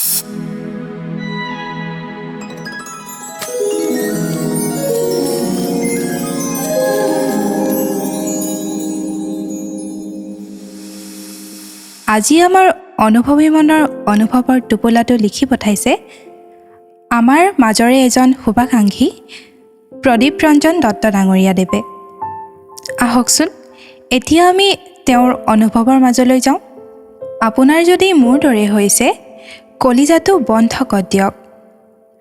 আজি আমাৰ অনুভৱী মনৰ অনুভৱৰ টোপোলাটো লিখি পঠাইছে আমাৰ মাজৰে এজন শুভাকাংক্ষী প্ৰদীপ ৰঞ্জন দত্ত ডাঙৰীয়াদেৱে। আহকচোন এতিয়া আমি তেওঁৰ অনুভৱৰ মাজলৈ যাওঁ। আপোনাৰ যদি মোৰ দৰে হৈছে, কলিজাটো বন্ধকত দিয়ক,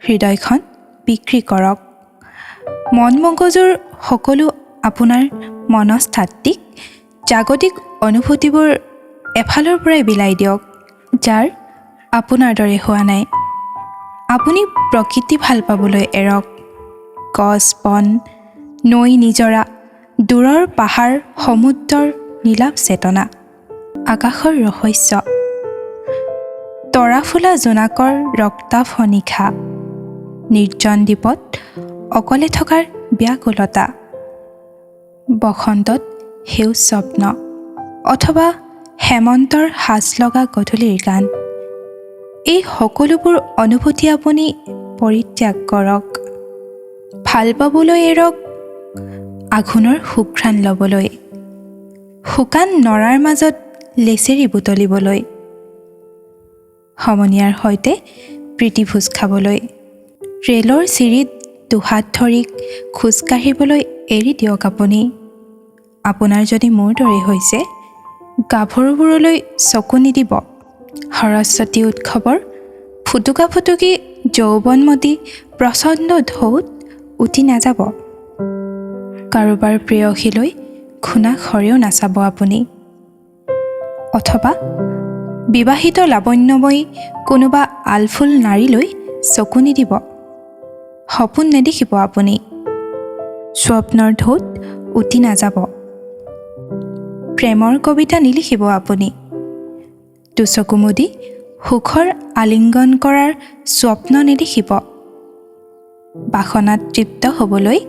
হৃদয়খন বিক্ৰী কৰক, মন মগজুৰ সকলো আপোনাৰ মনস্তাত্ত্বিক জাগতিক অনুভূতিবোৰ এফালৰ পৰাই বিলাই দিয়ক, যাৰ আপোনাৰ দৰে হোৱা নাই। আপুনি প্ৰকৃতি ভাল পাবলৈ এৰক। গছ বন, নৈ নিজৰা, দূৰৰ পাহাৰ, সমুদ্ৰৰ নীলাভ চেতনা, আকাশৰ ৰহস্য, তৰাফুলা জোনাকৰ ৰক্তাভ নিশা, নিৰ্জন দ্বীপত অকলে থকাৰ ব্যাকুলতা, বসন্তত সেউজ স্বপ্ন অথবা হেমন্তৰ সাজ লগা গধূলিৰ গান, এই সকলোবোৰ অনুভূতি আপুনি পৰিত্যাগ কৰক। ভাল পাবলৈ এৰক, আঘোণৰ সুঘ্ৰাণ ল'বলৈ, শুকান নৰাৰ মাজত লেচেৰি বুটলিবলৈ, সমনীয়াৰ সৈতে প্ৰীতিভোজ খাবলৈ, ৰেলৰ চিৰিত দুহাত ধৰি খোজকাঢ়িবলৈ এৰি দিয়ক আপুনি। আপোনাৰ যদি মোৰ দৰে হৈছে, গাভৰুবোৰলৈ চকু নিদিব। সৰস্বতী উৎসৱৰ ফুটুকা ফুটুকি যৌৱনমতী প্ৰচণ্ড ঢৌত উটি নাযাব। কাৰোবাৰ প্ৰেয়সীলৈ ঘূণাসৰেও নাচাব আপুনি। অথবা বিবাহিত লাৱণ্যময়ী কোনোবা আলফুল নাৰীলৈ চকু নিদিব। সপোন নেদেখিব আপুনি, স্বপ্নৰ ঢৌত উটি নাযাব। প্ৰেমৰ কবিতা নিলিখিব আপুনি। দুচকু মুদি সুখৰ আলিংগন কৰাৰ স্বপ্ন নেদেখিব। বাসনাত তৃপ্ত হ'বলৈ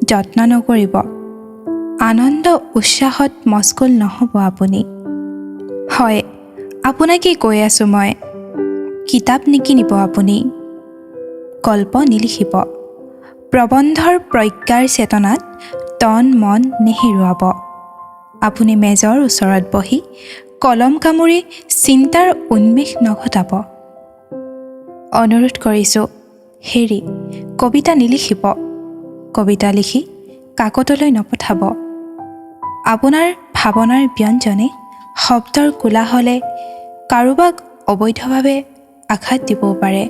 যত্ন নকৰিব। আনন্দ উৎসাহত মচগুল নহ'ব আপুনি। হয়, আপোনাকেই কৈ আছোঁ মই, কিতাপ নিকিনিব আপুনি, গল্প নিলিখিব, প্ৰবন্ধৰ প্ৰজ্ঞাৰ চেতনাত তন মন নেহেৰুৱাব। আপুনি মেজৰ ওচৰত বহি কলম কামুৰি চিন্তাৰ উন্মেষ নঘটাব। অনুৰোধ কৰিছোঁ, হেৰি, কবিতা নিলিখিব, কবিতা লিখি কাকতলৈ নপঠাব। আপোনাৰ ভাৱনাৰ ব্যঞ্জনে, শব্দৰ কোলাহলে কাৰোবাক অবৈধভাৱে আঘাত দিবও পাৰে।